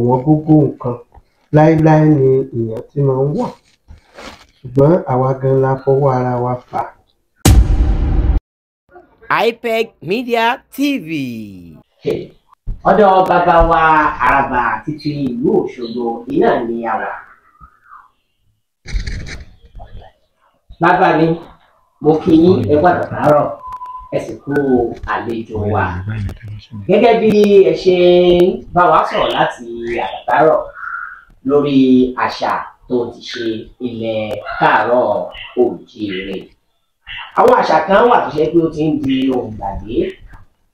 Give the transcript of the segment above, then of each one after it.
Ọ̀wọ́n gógó nǹkan láéláé ni ìyàn tí máa ń wà, ṣùgbọ́n àwa gan la fọwọ́ ara wa fà á. IPEG Media TV. Ọ̀dọ̀ bàbá wa Àràbà títí ìlú Òṣogbo iná ni a wà. Bàbá mi, mo kí yín, ẹ kú àtàárọ̀, ẹ sì kú àlejò wa. Gẹ́gẹ́ bí ẹ ṣe ń bá wa sọ̀rọ̀ láti àtàárọ̀ lórí àṣà tó ti ṣe ilẹ̀ káàárọ̀ oòjíire. Àwọn àṣà kan wà tó ṣe pé ó ti ń di ohun gbàgbé.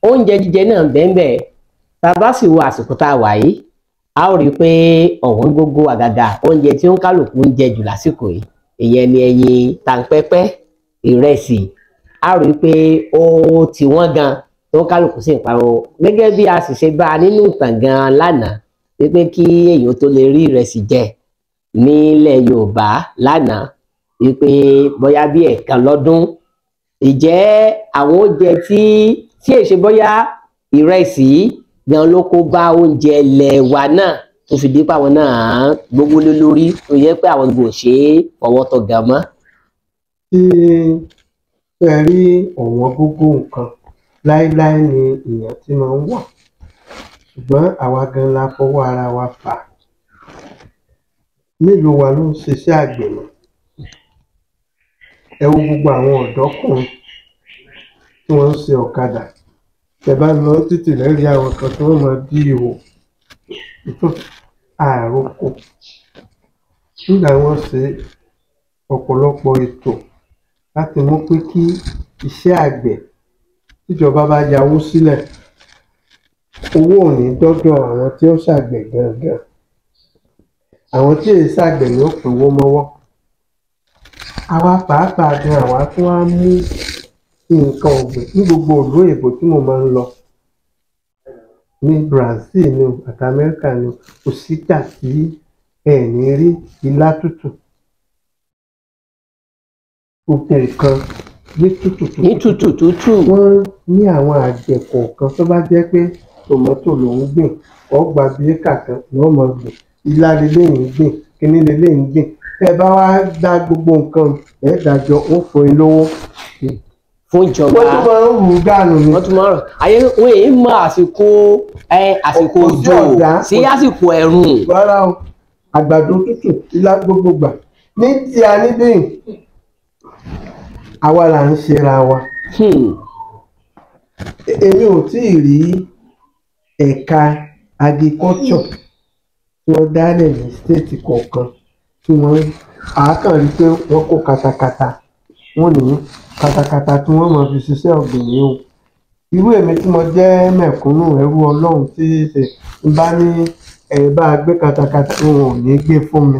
Oúnjẹ jíjẹ náà bẹ́ẹ̀ tá a bá sì wo àsìkò tá a wà yìí, a ó rí i pé ọ̀wọ́n gógó àgàgà oúnjẹ tí ó ń kálukú ń jẹ jù lásìkò yìí, ìyẹn ni ẹyin tàǹpẹ́pẹ́, ìrẹsì. A rí i pé ó ti wọ́n gan tó ń kálukú sì ń pariwo, gẹ́gẹ́ bí a sì ṣe bá a nínú ìtàn gan lánàá wípé kí èèyàn tó lè rí ìrẹsì jẹ nílẹ̀ Yorùbá lánàá, wípé bóyá bí ẹ̀ẹ̀kan lọ́dún. Ìjẹ́ àwọn oúnjẹ tí èṣe bóyá ìrẹsì gan ló kó bá oúnjẹ ilẹ̀ wa náà tó fi dé pé àwọn náà gbówó lé lórí, tó yẹ pé àwọn kò ṣe é fọwọ́ tọ́ gan mọ́. Tí ẹ rí ọ̀wọ́n gógó nǹkan láéláé ni ìyàn tí máa ń wà, ṣùgbọ́n àwa gan la fọwọ́ ara wa fà á. Mélòó wa ló ń ṣiṣẹ́ àgbẹ̀ mọ́? Ẹ wo gbogbo àwọn ọ̀dọ́kùnrin tí wọ́n ń ṣe ọ̀kadà. Tẹ́ bá lọ títì lẹ́rìí àwọn kan tí wọ́n máa dí ihò àròkọ. Nígbà wọ́n ṣe ọ̀pọ̀lọpọ̀ ètò láti mú pé kí iṣẹ́ àgbẹ̀, tíjọba bá yáwó sílẹ̀, owó ò ní dọ́dọ̀ àwọn tí ó ṣàgbẹ̀ gangan. Àwọn tí èyí ṣàgbẹ̀ ni ó pínwó mọ́wọ́. Àwa pàápàá gan àwa tí wọ́n á mú nǹkan ọ̀gbìn ní gbogbo ìlú òyìnbó tí mo máa ń lọ, ní Brazil ni o àti Amẹ́ríkà ni o, kò sígbà tí ẹ ní rí ilá tútù. Gbogbo nǹkan ní tútù tútù. Ní tútù tútù. Wọ́n ní àwọn àgbẹ̀ kọ̀ọ̀kan tó bá jẹ́ pé tòmátò ló ń gbìn, ó gba bí éékà kan ni wọ́n máa gbìn, ilá leléyìí ń gbìn, kíní leléyìí ń gbìn. Tẹ́ ẹ bá wá dá gbogbo nǹkan ẹ̀ dájọ́, ó fún yín lówó. Fún ìjọba. Wọ́n tún máa ń rù ú dànù ni. Wọ́n tún máa ń rọ̀. Ayé wọ́n èyí mọ àsìkò àsìkò òjò sí àsìkò ẹ̀rùn. Rárá o, àgbàdo tútù, ilá gbogbo gbà. Ní tí a níbí, àwa là ń ṣera wa. Èmi ò tí ì rí ẹ̀ka agriculture tí wọ́n dálẹ̀ ní stéètì kọ̀ọ̀kan tí wọ́n àákàn rí pé wọ́n kó katakata, wọ́n ní katakata tí wọ́n máa fi ṣiṣẹ́ ọ̀gbìn ní o. Irú èmi tí mo jẹ́ mẹ̀kúnnù ẹrú Ọlọ́run tí ṣe ń bá ní ẹ bá gbé katakata, wọn ò ní gbé fún mi.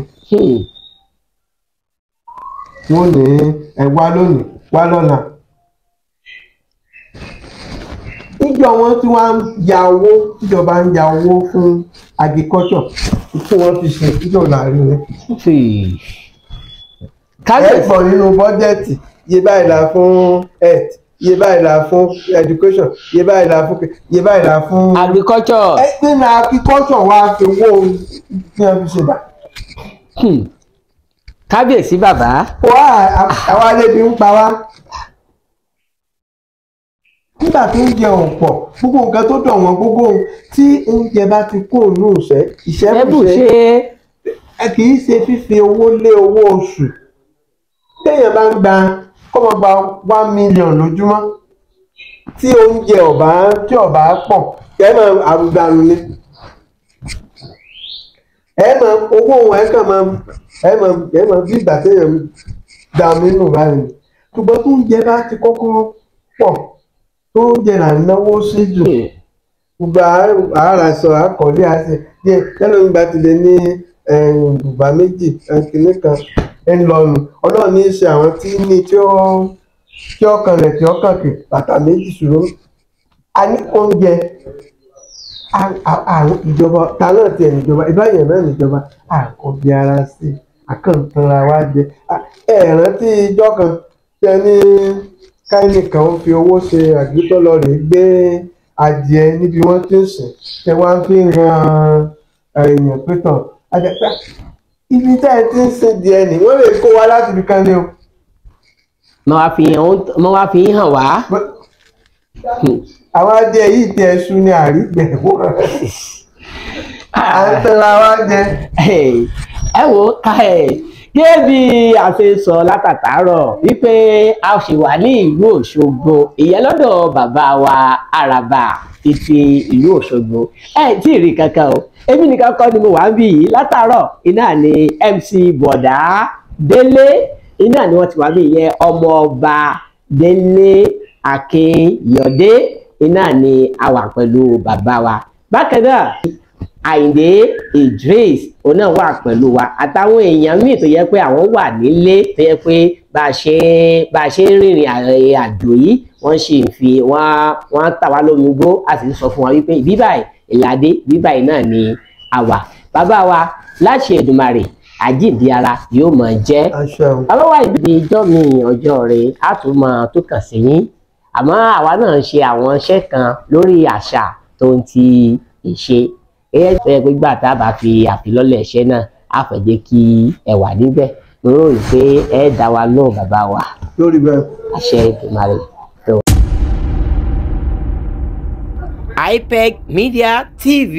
Wọ́n ní ẹ wá lónìí, wá lọ́la. Níjọ́ wọn tí wọ́n ń ya owó, tíjọba ń ya owó fún agriculture tí wọ́n fi ṣe ìjọ láàrin rẹ̀. Ẹ pọ̀ nínú bọ́jẹ̀tì, iye báyìí la fún health, iye báyìí la fún education, iye báyìí la fún, iye báyìí la fún agriculture. Ẹ nínú agriculture wa fi owó tí wọ́n fi ṣe dà. Kábíyèsí bàbá. Wá àwa lébi ń pa wá. Nígbà tó ń jẹ ọ̀pọ̀, gbogbo nǹkan tó dọ̀ wọ́n gbogbo tí oúnjẹ bá ti kó òun ìṣẹ́ ìṣẹ́bùṣe. Ẹ kì í ṣe fífi owó lé owó oṣù. Téèyàn bá ń gba kọ́mọ gba 1 million lójúmọ́, tí oúnjẹ ọ̀bá tí ọ̀bá pọ̀, ẹ máa àrùdànù ni. Ẹ máa owó òun ẹ kàn máa ẹ máa bí ìgbà téèyàn dà mí nù báyìí. Ṣùgbọ́n tó oúnjẹ bá ti kọ́kọ́ pọ̀, tó oúnjẹ là ń náwó sí jù. Gbogbo àárà sọ àkọlé àṣẹ díẹ̀ tẹ́lẹ̀ bá ti lè ní bùbá méjì kìíní kan ń lọnu. Ọlọ́run ní í ṣe àwọn tí ní tí ó kanlẹ̀ tí ó kàn kì bàtà méjì ṣòro. A ní oúnjẹ ìjọba ta náà tiẹ̀ níjọba ìbáyẹn náà níjọba àkọ́bí ara sí àkàntanra wa jẹ. Ẹ rántí ijọ́ kan tí ẹ ní káyìnì kan ń fi owó ṣe àgbétọ́ lọ rèé gbé adìẹ níbi wọ́n ti ń sìn, tẹ wá ń fi ran Èèyàn pé tán àjẹpẹ́ ibi tẹ́ ẹ ti ń sin díẹ̀ ni wọ́n lè kó wa láti ibi kan ní o. Mo wá fi hàn wá. Àwọn adìẹ yìí ti ẹṣu ní àrígbẹ̀ wọ́n à ń tẹ́ra wá jẹ. Ẹ wo ká ẹ gẹ́gẹ́ bí a ṣe sọ látàtàárọ̀ wípé a ṣì wà ní ìlú Òṣogbo, ìyẹn lọ́dọ̀ bàbá wa Àràbà títí ìlú Òṣogbo. Ẹ tí ì rí kankan o, èmi nìkan kọ́ ni mo wà ń bí yìí látàárọ̀. Iná ni MC Bọ̀dá Délé, iná ni wọ́n ti wà ń bí, ìyẹn ọmọ ọba Délé Akínyọ̀dé, iná ni a wà pẹ̀lú bàbá wa. Bákan náà, Àyìndé Idris òun náà wà pẹ̀lú wa, àtàwọn èèyàn míì tó yẹ pé àwọn wà nílé, tó yẹ pé bá a ṣe ń rìnrìn àjò yìí, wọ́n sì ń fi wọ́n tà wá lómi gbó, a sì ń sọ fún wa wípé ìbí báyìí ìlàdé, ìbí báyìí náà ni a wà. Bàbá wa, láṣẹ Èdùmàrè, àjíǹde ara yóò máa jẹ́. Àṣẹ o. Bàbá wa, ìbí ìjọ mi ọjọ́ rẹ̀ á tún máa tó kàn sí yín, àmọ́ àwa náà ń ṣe àwọn iṣẹ́ kan lórí àṣà tó ń ti ìṣe ẹ ẹ pé gbà tá a bá fi àfilọ́lẹ̀ iṣẹ́ náà, á fẹ́ jẹ́ kí ẹ wà níbẹ̀. Mo rò pé ẹ dá wa lóhùn, bàbá wa. Lórí bẹ́ẹ̀. Àṣẹ Èdùmàrè tó. IPEC Media TV.